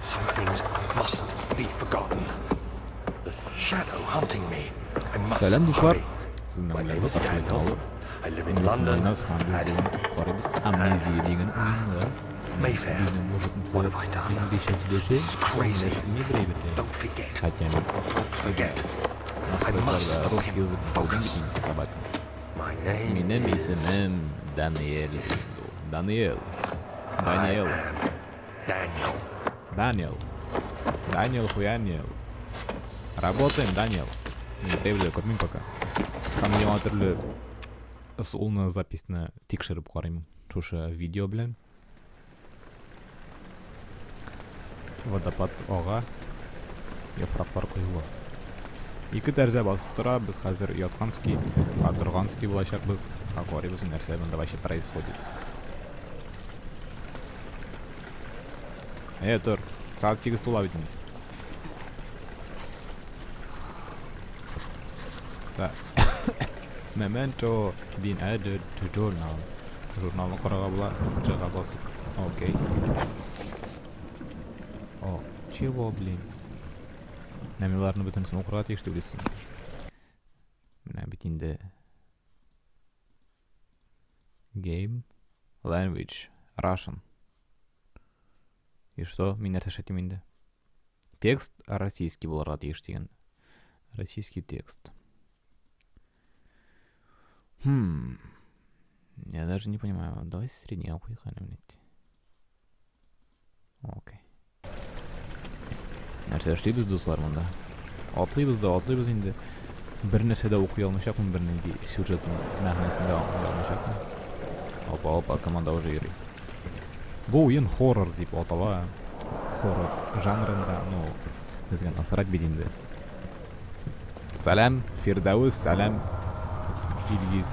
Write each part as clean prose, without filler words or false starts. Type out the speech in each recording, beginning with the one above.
Some things mustn't be forgotten. The shadow hunting me. I must Сәлам, дуслар. hurry. Сезнең My белән name is Татар Daniel. каналы. I live in Минем исемем London Айназ һәм без at бүген карыйбыз Амнезия дигән уенны. Mayfair. Безнең мужикның What have I done? инглизчә сөйләшә. This is crazy. Берәй-берәй. Don't forget. Хотя мин Don't forget. I must настройкаларда stop русский him. язык Focus. бит собака. My name Минем исемем Даниэль. Даниэл. I Даниэл. am Daniel. Даниэл. Даниэл хуяниэл. Работаем, Даниэл. Мин требую күрмим пока. Һәм яңа төрле ысулны записьны тикшереп карыйм. Шушы видео белән. Водопад ага. Яфраклар коела. Ике тәрәзә басып тора, без хәзер ятканский, а торганский булачакбыз. А карыйбыз, нәрсә монда вообще происходит. Тор. Сәгать 8 тула бит инде. Так. Memento been added to journal. Журналны карарга була, чыга басып. Окей. О, чего, блин? Нәмиләрне бөтенесен укырга тиеш дип уйлыйсың. Менә бит инде. Game language Russian. И что? Мин нәрсә эшләтим инде? Текст российский булырга тиеш дигән. Российский текст. Я даже не понимаю. Давай средний охуй, блядь. Окей. Нәрсә эшлибез, дуслар, монда? Атлыйбыз да, атлыйбыз инде. Бер нәрсә дә укый алмыйчакмын, бер нинди сюжетның мәгънәсен дә аңлый алмыйчакмын. Опа, опа, команда уже йөри. Бу уен хоррор дип атала. Хоррор жанрында, ну, безгә насрать бит инде. Сәлам, Фирдәүс, сәлам, Илгиз.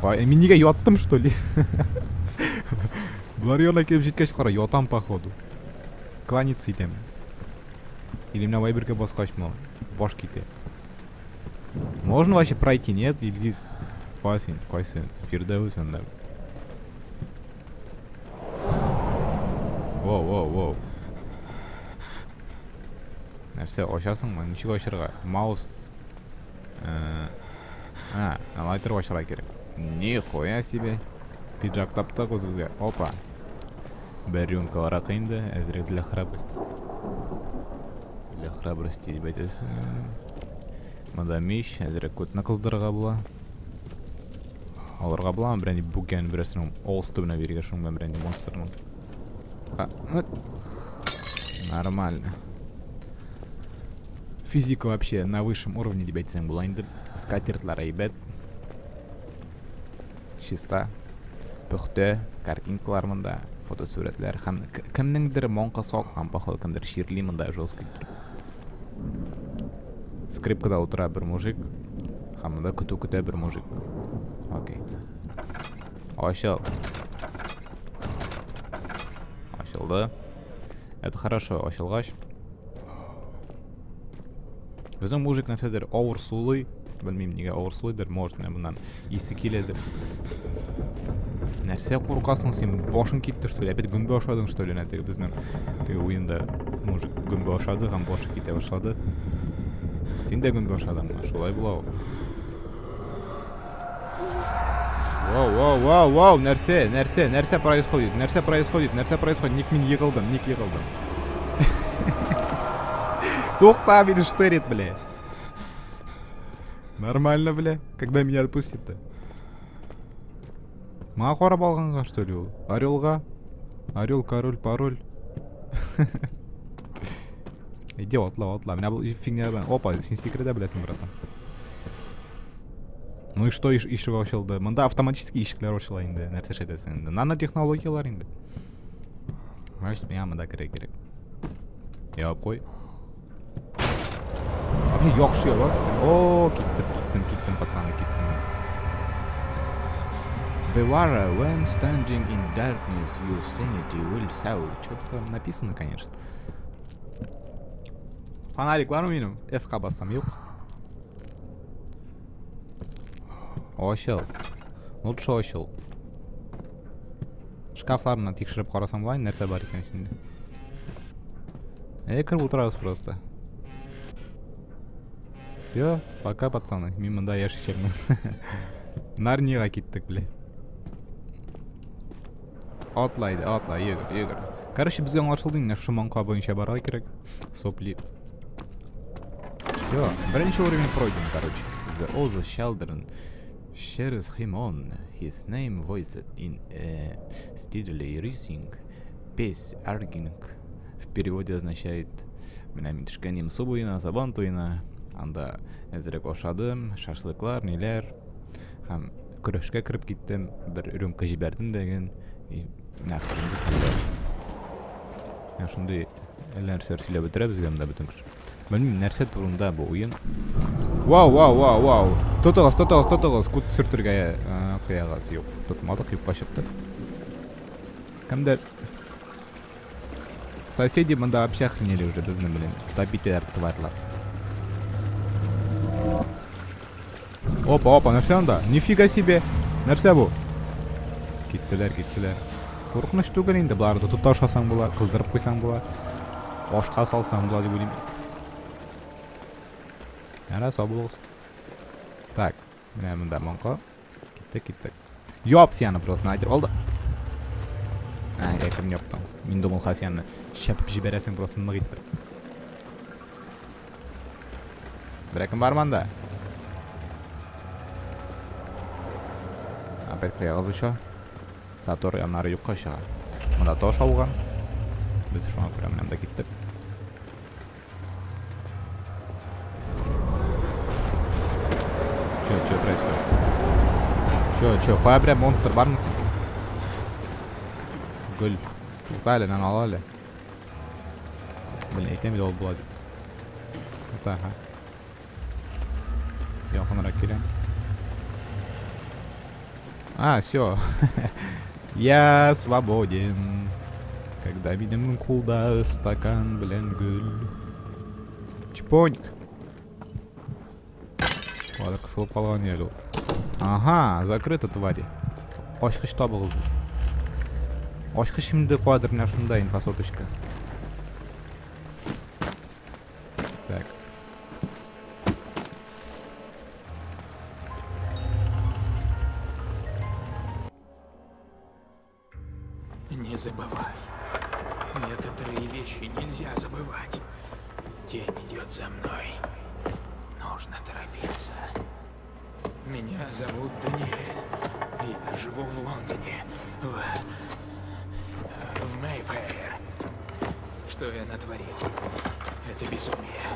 Ай, мин нигә яттым, что ли? Болар янына килеп җиткәч, кара, ятам, походу. Кланяться итәм. Или менә вайберга баскачмы? Баш китә. Можно вообще пройти, нет, Илгиз? Кайсы, кайсы? Фирдәүс анда. Воу, воу, воу. Нәрсә, ачасыңмы? Ничек ачырга? Маус. Алай торып ачырга кирәк. Нихуя себе. Пиджак таптык үзебезгә. Опа. Бер рюмка аракы инде, әзрәк для храбрости. Для храбрости дип әйтәсең. Монда мич, әзрәк күтне кыздырырга була. Алырга буламы берәр бүкән берәрсенең авыз төбенә бирергә шуның белән берәр монстрның. А, вот. Нормально. Физика вообще на высшем уровне дип әйтсәң була инде. Скатертлар әйбәт. Чиста. Пөхтә, картинкалар монда, фотосурәтләр һәм кемнеңдер маңкасы аккан, походу, кемдер чирли монда жестко итеп. Скрипкада утыра бер мужик, һәм монда көтү көтә бер мужик. Окей. Ачыл. Ачылды. Это хорошо, ачылгач. Безнең мужик нәрсәдер авыр сулый. Белмим, нигә авыр сулыйдыр, может, менә моннан исе киләдер. Нәрсә куркасың син? Башың китте, что ли? Опять гөмбә ашадың, что ли? Әнә теге безнең теге уенда мужик гөмбә ашады һәм башы китә башлады. Син дә гөмбә ашадыңмы? Шулай була ул. Вау, вау, вау, вау, нәрсә, нәрсә, нәрсә происходит? Нәрсә происходит? Нәрсә происходит? Ник мин егылдым, ник егылдым? Тукта, мине штырит, бля. Нормально, бля. Когда меня отпустит-то? Мага карап алганга, что ли, ул? Орелга? Орел, король, пароль. Иди, атла, атла. Менә бу фигня белән. Опа, син сикерә беләсең, братан. Ну и что, ишек ачылды? Монда автоматически ишекләр ачыла инде. Нәрсә эшләтәсең инде? Нанотехнологияләр инде. Значит, миңа монда керә кирәк. Ябып куй. Вообще яхшы ябасың син. О, киттем, киттем, киттем, пацаны, киттем. Beware, when standing in darkness, your sanity will soar. Чё-то там написано, конечно. Фонарик бармы минем? F-ка бассам, юк. Ачыл. Лучше ачыл. Шкафларны тикшереп карасам була, нәрсә бар икән эчендә. Әйдә кереп утырабыз просто. Все, пока, пацаны. Мин монда яшәячәкмен. Нарниягә киттек, блядь. Атла иде, атла, йөгер, йөгер. Короче, безгә аңлашылды инде, шушы маңка буенча барырга кирәк. Сопли. Все, беренче уровень пройден, короче. The other children shares him on his name voiced in a steadily rising pace arguing. В переводе означает менә мин төшкән идем су буена, сабан туена. Анда әзрәк ашадым, шашлыклар, ниләр. Һәм көрәшкә кереп киттем, бер рюмка җибәрдем дәген. И менә шундый хәлләр. Менә шундый әллә нәрсәләр сөйләп бетерә безгә монда бөтен кеше. Белмим, нәрсә турында бу уен. Вау, вау, вау, вау. Тотыгыз, тотыгыз, тотыгыз. Кут сөртергә кыягыз. Юк, тотмадык, юкка чыкты. Кемдер Соседи монда вообще охренели уже безне, блин. Топить тварьлар. Опа, опа, нәрсә анда? Нифига себе. Нәрсә бу? Киттеләр, киттеләр. Куркыныч түгел инде, боларны тотып та ашасаң була, кыздырып куйсаң була. Ашка салсаң була дип уйлыйм. Әнә сау булыгыз. Так, менә монда маңка. Киттек, киттек. Яп сине просто найдер алды. Ә, әкрен яптың. Мин думал, хасияны шәпеп җибәрәсең просто нык итеп. Берәр кем бармы анда? Опять кыягыз оча. Который аннары юкка чыга. Монда таш ауган. Без шуңа күрә менә монда киттек. Чё, чё происходит? Чё, чё, кая берәр монстр бармы син? Гөл. Тукта әле, мин ала әле. Блин, әйтәм бит ул була дип. Тукта, ха. Якынрак киләм. А, все. Я свободен. Когда видим кулда стакан, блин, гөл. Чпоник. Ладно, кысылып калган әле ул. Ага, закрыто, твари. Ачкыч табыгыз ди. Ачкыч инде кадер менә шунда инфосоточка. Так. Не забывай. Некоторые вещи нельзя забывать. Тень идет за мной. Нужно торопиться. Меня зовут Даниэль. Я живу в Лондоне. В Мэйфэйр. Что я натворил? Это безумие.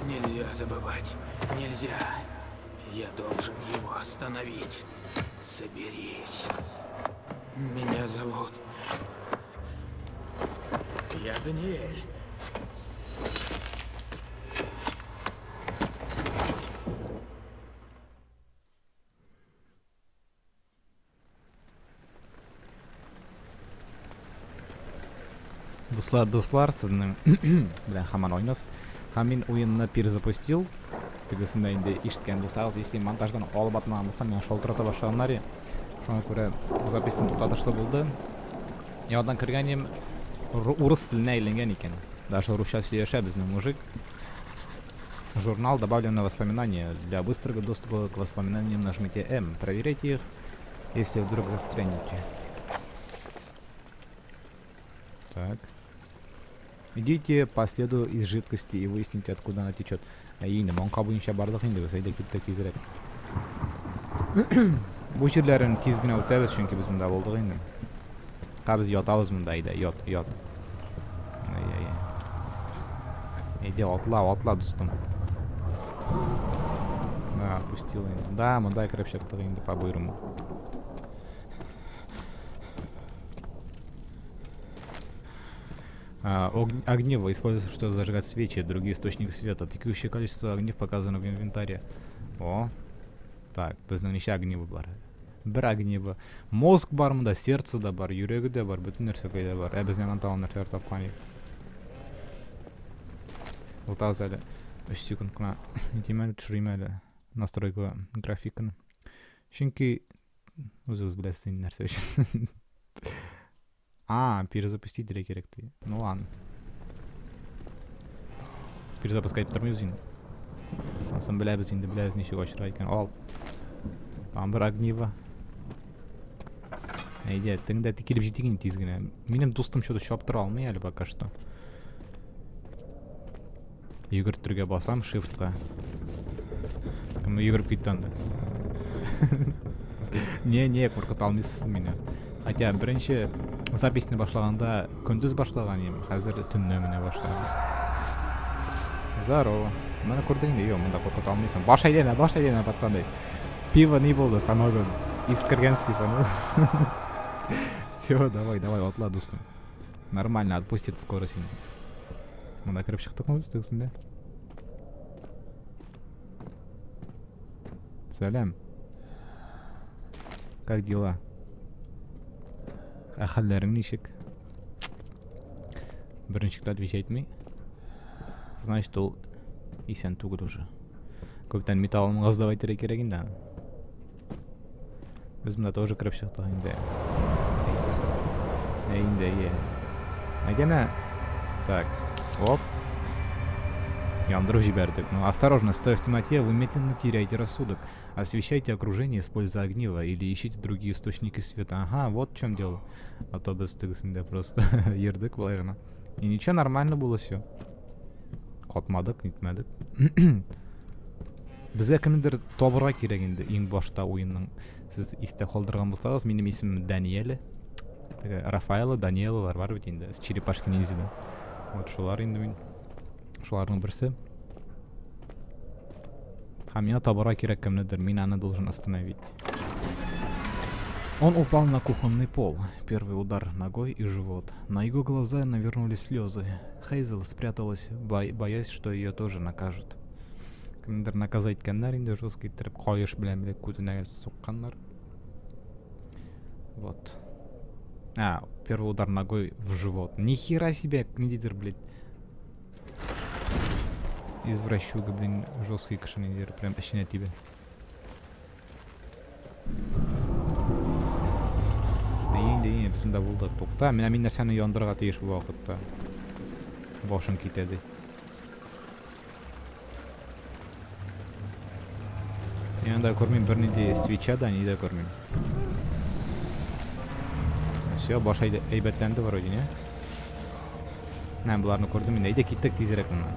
Нельзя забывать. Нельзя. Я должен его остановить. Соберись. Меня зовут... Я Даниэль. Дуслар, дуслар, сезнең белән һаман уйнас. Һәм мин уенны перезапустил. Тегесендә инде ишеткән булсагыз, если монтаждан алып атмаган булсам, миңа шалтырата башлаганнар иде. Шуңа күрә записьтан туктатышлы булды. Яңадан кергән идем, урыс теленә әйләнгән икән. Даже русча сөйләшә безнең мужик. Журнал добавлено воспоминания. Для быстрого доступа к воспоминаниям нажмите М. Проверяйте их, если вдруг застрянете. Так. Идите по следу из жидкости и выясните, откуда она течет. Инде маңка буенча бардык инде, без әйдә киттек тизрәк. Бу җирләрен тиз генә үтәбез, чөнки без монда булдык инде. Ка без ятабыз монда, әйдә, ят, ят. Әй-әй-әй. Әйдә, атла, атла, дустым. Да, отпустил инде. Да, монда кереп чыктык инде по-бырому. Огниво используется, чтобы зажигать свечи, другие источники света. Текущее количество огнив показано в инвентаре. О, так, безнең ничә огниво бар? Бер огниво. Мозг бар монда, сердце да бар, йөрәге дә бар, бөтен нәрсә кайда бар. Ә без яннан тагын нәрсәләр тапкан идек. Утагыз әле. 3 секунд кына итим әле, төшерим әле настройка графиканы. Чөнки үзегез беләсез инде нәрсә өчен. А, перезапустить кирәк ди. Ну ладно. Перезапускать итеп тормыйбыз инде. Анысын беләбез инде, беләбез ничек ачырга икән. Ал. Тагын бер огниво. Әйдә, теңдә килеп җитик инде тиз генә. Минем дустым что-то чаптыра алмый әле пока что. Йөгертергә басам shiftка. Кем йөгереп китте анда. Не, не, куркыта алмыйсыз мине. Хотя беренче записьне башлаганда көндез башлаган идем, хәзер төнлә менә башладым. Здорово. Менә күрдең инде, юк, монда куркыта алмыйсың. Баш әйләнә, баш әйләнә, пацаны. Пиво ни булды, самогон. Искергенский самогон. Все, давай, давай, атла, дустым. Нормально, отпустит скоро сине. Монда кереп чыктыкмы без тегесендә? Сәлам. Как дела? Ә хәлләрең ничек? Берничек тә отвечать итми. Значит, ул исән түгел уже. Күптән металлын сдавать итәргә кирәк инде аны. Без монда тоже кереп чыктык инде. Ә инде, е. Әйдәмә. Так, оп. Яндырып җибәрдек. Ну, осторожно, стоя в темноте, вы медленно теряете рассудок. Освещайте окружение, используя огниво, или ищите другие источники света. Ага, вот в чем дело. А то без тегесендә просто йөрдек болай гына. И ничего, нормально было все. Катмадык, нитмәдек. Безгә кемдер табырга кирәк инде иң башта уенның. Сез истә калдырган булсагыз, минем исемем Даниэле. Теге Рафаэло, Даниэлалар бар бит инде, Черепашки ниндзяда. Вот шулар инде мин. Шуларның берсе. Һәм миңа табырга кирәк кемнедер, мин аны должен остановить. Он упал на кухонный пол. Первый удар ногой и живот. На его глаза навернулись слезы. Хейзел спряталась, боясь, что ее тоже накажут. Кемдер наказать иткәннәр инде жестко иттереп каеш белән белән күтенә сукканнар. Вот. А, первый удар ногой в живот. Нихера себе, ниндидер, блядь. Извращуга, блин, жесткий кеше ниндидер, прям эченә тибә. Инде, инде, без монда булдык. Тукта, менә мин нәрсәне яндырырга тиеш бу вакытта. Башым китә ди. Мин анда күрмим бернинди свеча да, ни дә күрмим. Все, баш әйбәтләнде вроде, не? Менә боларны күрдем инде. Әйдә киттек тизрәк моннан.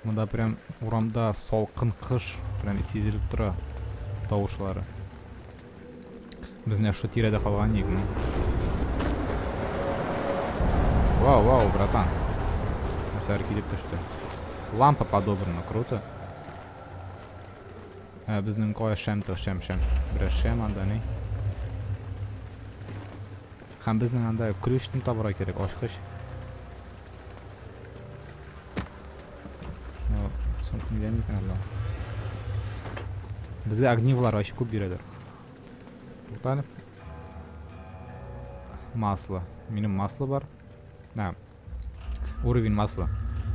Монда прям урамда салкын кыш, прям сизелеп тора тавышлары. Без менә шул тирәдә калган идек. Вау, вау, братан. Нәрсәләр килеп төште. Лампа подобрана, круто. Ә, безнең кая шәм то, шәм, шәм. Берәр шәм анда ни? Һәм безнең анда ключны табырга кирәк, ачкыч. Ну, соң нидән икән әле? Безгә огнивлар вообще күп бирәләр. Туктале. Масло. Минем масло бар. А, уровень масла.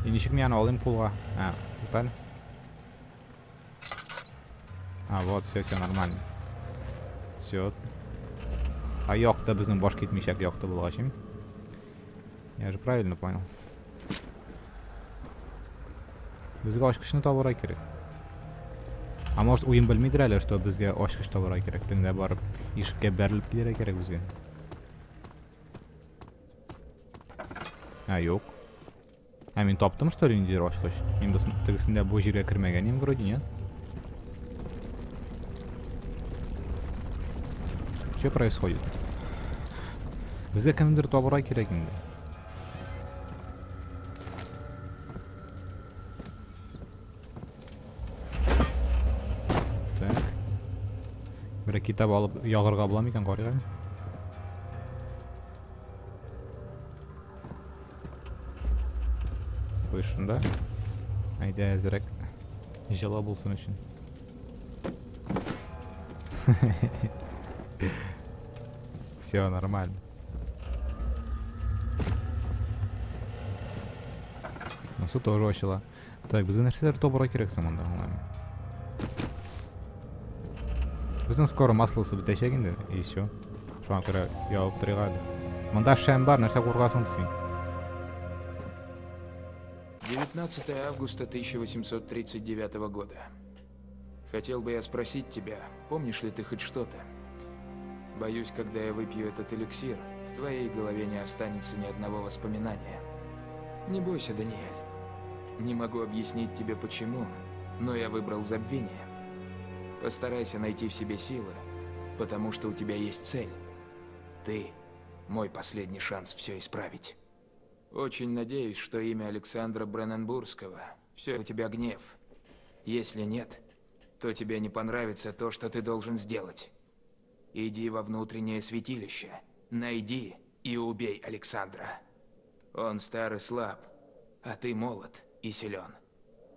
И ничек мин аны алыйм кулга? А, туктале. А, вот, все, все нормально. Все. А якты безнең баш китмичәк якты булгач, им. Я же правильно понял. Безгә ачкычны табырга кирәк. А может, уен белмидер әле, что безгә ачкыч табырга кирәк. Тегендә барып ишеккә бәрелеп килергә кирәк безгә. А, юк. А, мин таптым, что ли, ниндидер ачкыч? Мин тегесендә бу җиргә кермәгән идем, вроде, нет? Что происходит? Безгә кемдер табырга кирәк инде. Так. Бер китап алып ягырга була микән, карыйк әле. Куй шунда. Әйдә, әзрәк җылы булсын өчен. Все нормально. Монысы тоже ачыла. Так, безгә нәрсәләр табырга кирәк соң монда, аңламыйм. Безнең скоро маслосы бетәчәк инде, и все. Шуңа күрә ябып торыйк әле. Монда шәм бар, нәрсә куркасың син? 19 августа 1839 года. Хотел бы я спросить тебя, помнишь ли ты хоть что-то? Боюсь, когда я выпью этот эликсир, в твоей голове не останется ни одного воспоминания. Не бойся, Даниэль. Не могу объяснить тебе почему, но я выбрал забвение. Постарайся найти в себе силы, потому что у тебя есть цель. Ты – мой последний шанс все исправить. Очень надеюсь, что имя Александра Бренненбургского все у тебя гнев. Если нет, то тебе не понравится то, что ты должен сделать. Иди во внутреннее святилище, найди и убей Александра. Он стар и слаб, а ты молод и силен.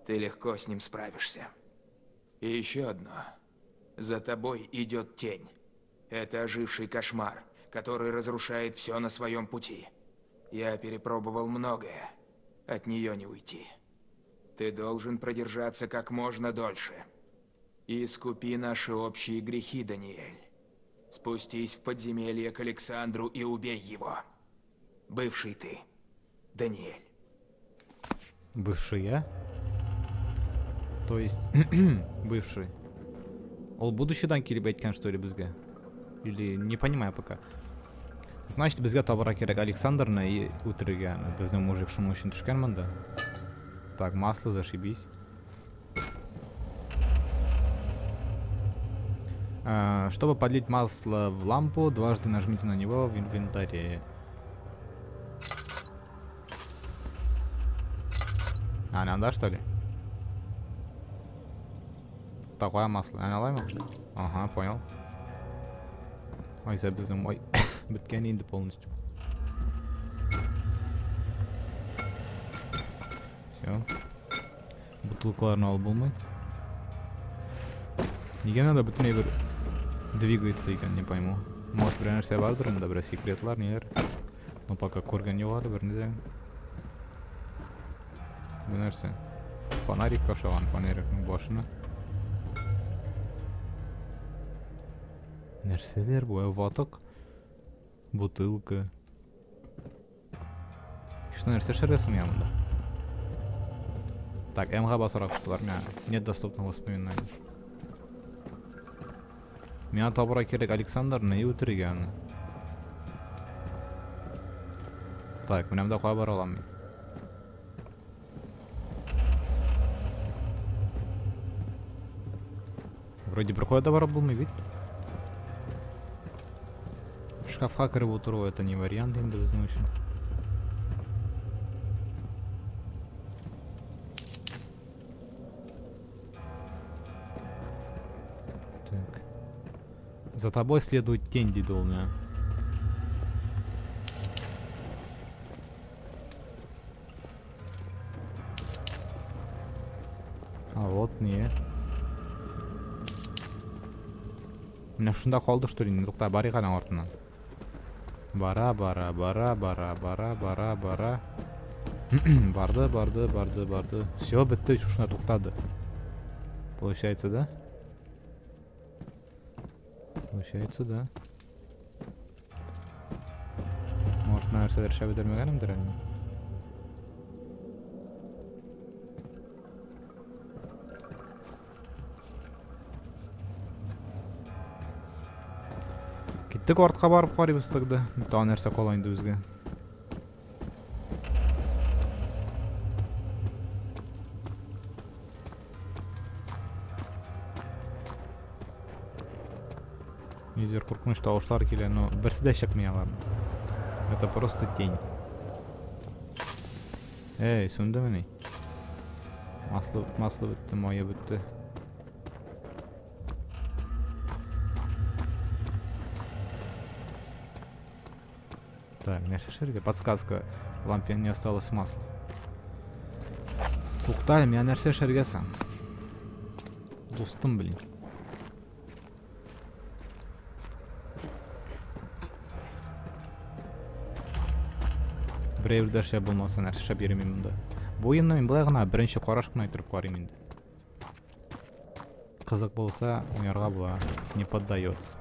Ты легко с ним справишься. И еще одно. За тобой идет тень. Это оживший кошмар, который разрушает все на своем пути. Я перепробовал многое. От нее не уйти. Ты должен продержаться как можно дольше. Искупи наши общие грехи, Даниэль. Спустись в подземелье к Александру и убей его. Бывший ты, Даниэль. Бывший я? То есть, бывший. Ул будущийдан килеп әйткән, что ли, безгә? Или не понимаю пока. Значит, безгә табарга кирәк Александрны и үтерергә. Безнең мужик шуның өчен төшкән монда. Так, масло, зашибись. Чтобы подлить масло в лампу, дважды нажмите на него в инвентаре. А, надо, что ли? Такое масло. Ага, понял. Ой, забезем. Ой, беткән инде полностью. Все. Бутылкаларны алып булмый. Нигә надо бөтен әйбер двигается икән, не пойму. Может, бер нәрсә бардыр монда, бер секретлар, ниләр. Но пока күргән юк әле берни дә. Бу нәрсә? Фонарик ошаган, фонарикның башына. Нәрсәләр бу? Ватык, бутылка. Что нәрсә эшләргә миңа монда? Так, МГ басарга куштылар миңа. Нет доступных воспоминаний. Миңа табарга кирәк Александрны и үтерергә аны. Так, менә монда кая бара алам мин? Вроде бер кая да барып булмый бит. Шкафка кереп утыру это не вариант инде безнең өчен. Так. За тобой следует тень, диде ул миңа. А вот не. Менә шунда калды, что ли? Тукта, барыйк аның артыннан. Бара, бара, бара, бара, бара, бара, бара. Барды, барды, барды, барды. Все, бетте, шушында туктады. Получается, да? Получается, да. Может, нәрсәдер эшләп бетермәгәнемдер әле? Киттек артка барып карыйбыз тогда. Тагын нәрсә кала инде безгә. Нидер куркыныч тавышлар килә, но берсе дә чыкмый аларның. Это просто тень. Эй, сүндемени? Масло, масло бетте, мае бетте. Так, нәрсә эшләргә? Подсказка. В лампе не осталось масла. Тукта, миңа нәрсә эшләргә соң? Дустым, блин. Берәү дә эшләп булмаса, нәрсә эшләп йөрим монда? Бу уенны мин болай гына беренче караш кына итеп карыйм инде. Кызык булса, уйнарга була, не поддается.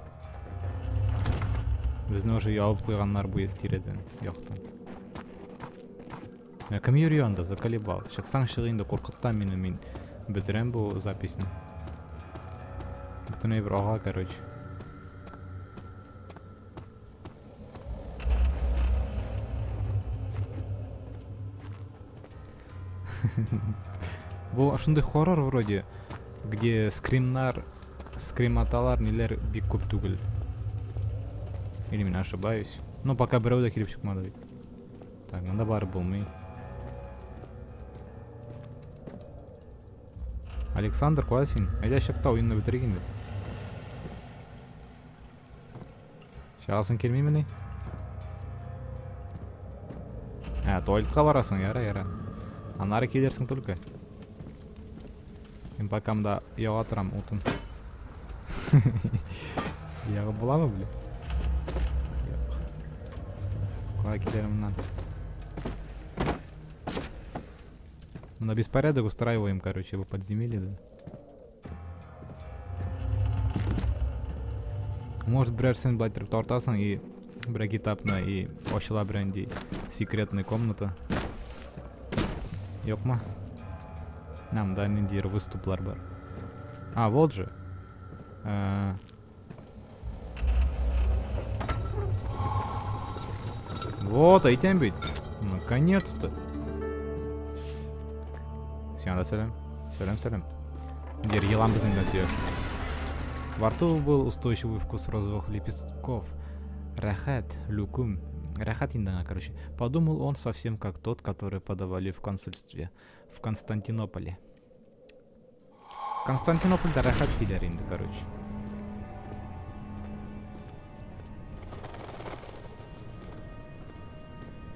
Безне уже ябып куйганнар бу тирәдән, яктан. Менә кем йөри анда, заколебал. Чыксаң чык инде, куркытта мине, мин бетерәм бу записьне. Бөтен әйбер ага, короче. Бу шундый хоррор вроде, где скримнар, скриматалар ниләр бик күп түгел. Или мин ошибаюсь. Но пока берәү дә килеп чыкмады бит. Так, монда барып булмый. Александр, кая син? Әйдә чык та уенны бетерик инде. Чыгасың килмимени? Ә, туалетка барасың, яра, яра. Аннары килерсең только. Мин пока монда яга торам утын. Ягып буламы, бля? Юк. Кая килер моннан? На беспорядок устраиваем, короче, его подземелье, да. Может, берәрсен былай торып тартасың и бер этапны и ачыла берәнди секретная комната. Юкмы? Нам да ниндидер выступлар бар. А, вот же. Вот, әйтәм бит. Наконец-то. Сиңа да сәлам. Сәлам, сәлам. Дер, елан безнең белән сөйләшә. Во рту был устойчивый вкус розовых лепестков. Рәхәт, люкум. Рәхәт инде аңа, короче. Подумал он совсем как тот, который подавали в консульстве в Константинополе. Константинопольдә рәхәт диләр инде, короче.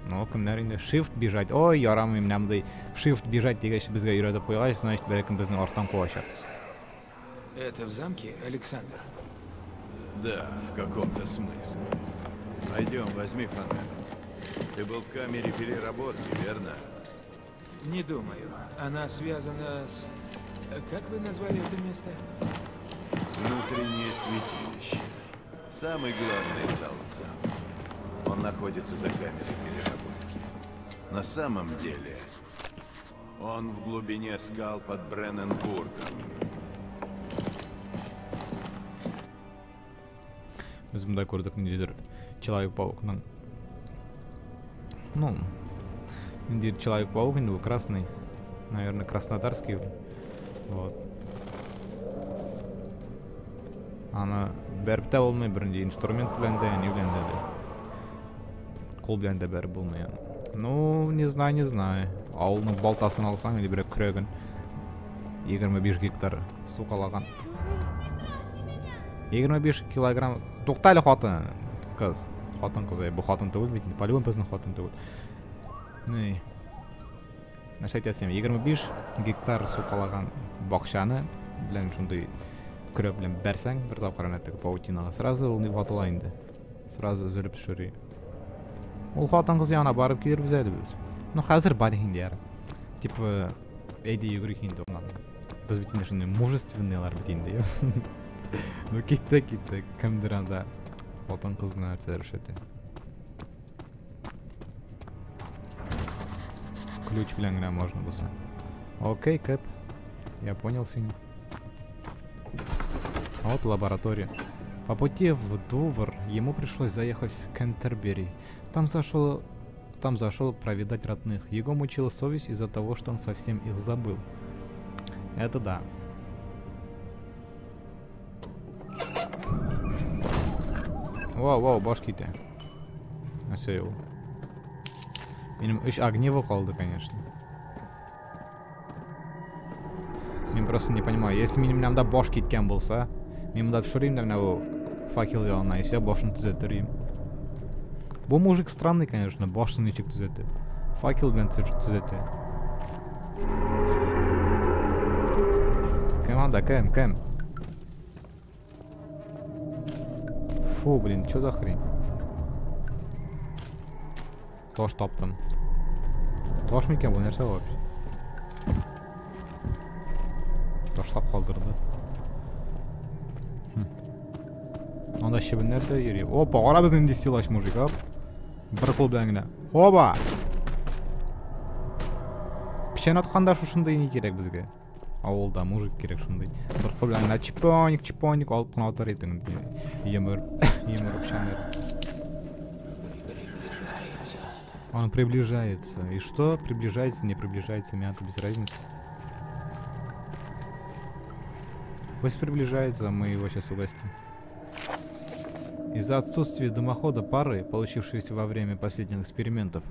Ну, кемнәр инде shift бежать. Ой, ярамый менә мондый shift бежать дигәч безгә өйрәтеп куйгач, значит, бәлкем безне арттан куачак. Это в замке, Александр? Да, в каком-то смысле. Пойдем, возьми фонарь. Ты был в камере переработки, верно? Не думаю. Она связана с... Как вы назвали это место? Внутреннее святилище. Самый главный зал замка. Он находится за камерой переработки. На самом деле, он в глубине скал под Бренненбургом. Без монда күрдек ниндидер Человек-паукның. Ну, ниндидер Человек-паук инде бу красный. Наверное, краснодарский. Вот. Аны бәреп тә булмый, бернинди инструмент белән дә, ни белән дә. Кул белән дә бәреп булмый аны. Ну, не знаю, не знаю. Авылның балтасын алсаң, или берәр көрәген 25 гектар сукалаган. 25 килограмм. Тукта әле, хатын кыз. Хатын кыз, бу хатын түгел бит, по-любому безнең хатын түгел. Ни. Нәрсә әйтәсем, 25 гектар сукалаган бакчаны белән шундый көрәк белән бәрсәң, бер тапкыр әнә теге паутинага сразу ул ватыла инде. Сразу өзелеп төшер. Ул хатын кыз янына барып килербез әле без. Ну, хәзер бар инде яр. Типа, әйдә йөгерик инде моннан. Без бит инде шундый мужественныйлар бит инде. Ну, киттек, киттек. Кемдер анда хатын кызны нәрсәләр эшләтә. Ключ белән генә можно булса. Окей, Кэп. Я понял сине. Вот лаборатория. По пути в Дувр ему пришлось заехать в Кентербери. Там зашел проведать родных. Его мучила совесть из-за того, что он совсем их забыл. Это да. Вау, вау, баш китә. Нәрсә ул? Минем өч огниво калды, конечно. Мин просто не понимаю, если минем менә баш киткән булса, мин монда төшерим дә менә бу факел янына, и все, башын төзәтер. Бу мужик странный, конечно, башын ничек төзәтә. Факел белән төзәтә. Кем анда, кем, кем? Фу, блин, чё за хрень? Таш таптым. Таш микән бу, нәрсә вообще? Ташлап калдырды. Монда чебеннәр дә йөри. Опа, кара безнең нинди силач мужик, а? Бер кул белән генә. Опа! Печән атканда шушындый ни кирәк безгә? Авылда мужик кирәк шундый. Бер кул белән генә чипоник, чипоник алып кына атар идең. Йомыр, йомыр печәннәр. Он приближается. И что? Приближается, не приближается, мне это без разницы. Пусть приближается, мы его сейчас угостим. Из-за отсутствия дымохода пары, получившиеся во время последних экспериментов,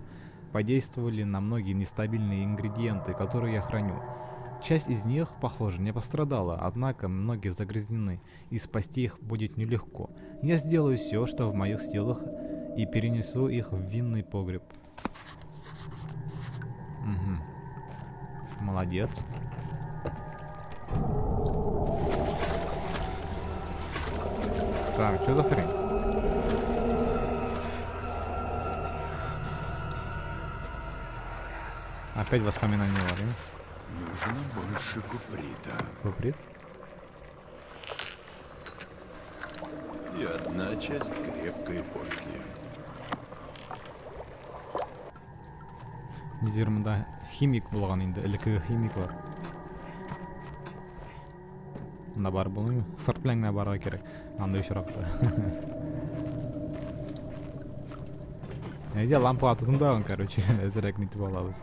подействовали на многие нестабильные ингредиенты, которые я храню. Часть из них, похоже, не пострадала, однако многие загрязнены, и спасти их будет нелегко. Я сделаю все, что в моих силах, и перенесу их в винный погреб. Угу. Молодец. Так, что за хрень? Опять воспоминания Ларри. Нужно больше куприта. Куприт? И одна часть крепкой водки. Нидер монда химик булган инде, элеккеге химиклар. Монда барып булмыймы? Сырт белән генә барырга кирәк. Андый очракта. Әйдә, лампага тотындагын, короче, әзерәк нитеп алабыз.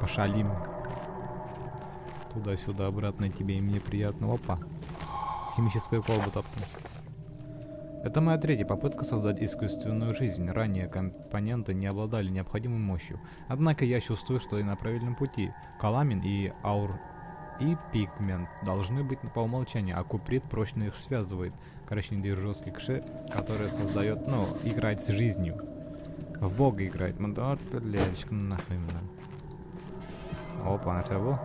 Пошалим. Туда-сюда, обратно тебе и мне приятно. Опа. Химическую колбу таптым. Это моя третья попытка создать искусственную жизнь. Ранее компоненты не обладали необходимой мощью. Однако я чувствую, что я на правильном пути. Каламин и аур и пигмент должны быть по умолчанию, а куприт прочно их связывает. Короче, не жесткий кше, который создает, ну, играет с жизнью. В бога играет. Мандат, блядь, нахуй именно. Опа, на того.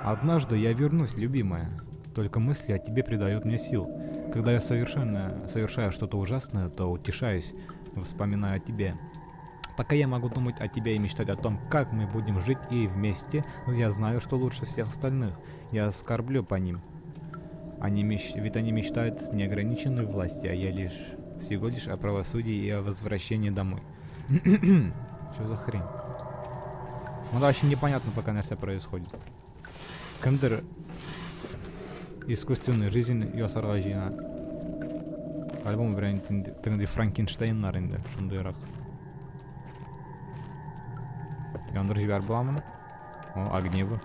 Однажды я вернусь, любимая. Только мысли о тебе придают мне сил. Когда я совершаю что-то ужасное, то утешаюсь, вспоминая о тебе. Пока я могу думать о тебе и мечтать о том, как мы будем жить и вместе, я знаю, что лучше всех остальных. Я скорблю по ним. Ведь они мечтают с неограниченной власти, а я лишь всего лишь о правосудии и о возвращении домой. Что за хрень? Ну да, вообще непонятно пока на все происходит. Кемдер искусственный жизнь ясарга җыена. Альбом белән тегенди Франкенштейннар инде, шундыйрак. Яндырып җибәреп буламы? О, огнево.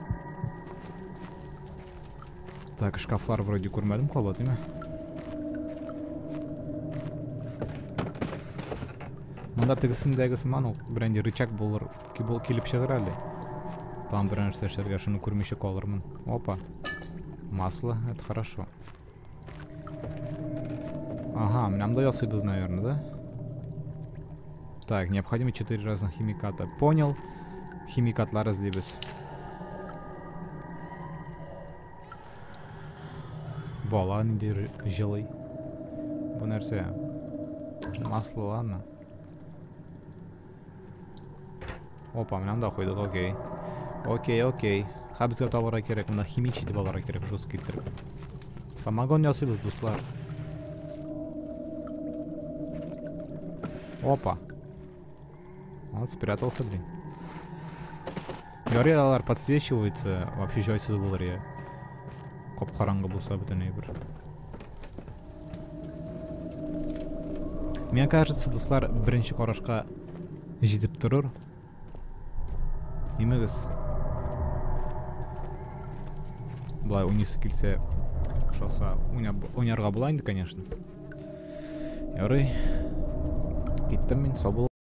Так, шкафлар вроде күрмәдем кабат, димә. Монда тегесендәге сыман ук берәнди рычаг булыр, килеп чыгыр әле. Там бер нәрсә эшләргә, шуны күрмичә калырмын. Опа. Масло, это хорошо. Ага, нам да ясыйбыз, наверное, да? Так, необходимо 4 разных химиката. Понял. Химикатлар эзлибез. Бала нинди җылый. Бу нәрсә? Масло, ладно. Опа, менә монда куйдык, окей. Окей, окей. Хәбезгә табарга кирәк, монда химичий дип алырга кирәк, жесткий иттереп. Самогон ясыйбыз, дуслар. Опа. Он спрятался, блин. Ярый, алар подсвечиваются, вообще җайсыз булыр я. Кап-караңгы булса бөтен әйбер. Мне кажется, дуслар, беренче карашка җитеп торыр. Имегез. Былай уйныйсы килсә, ошаса, уйнарга була инде, конечно. Ярый. Киттем мин, сау бул.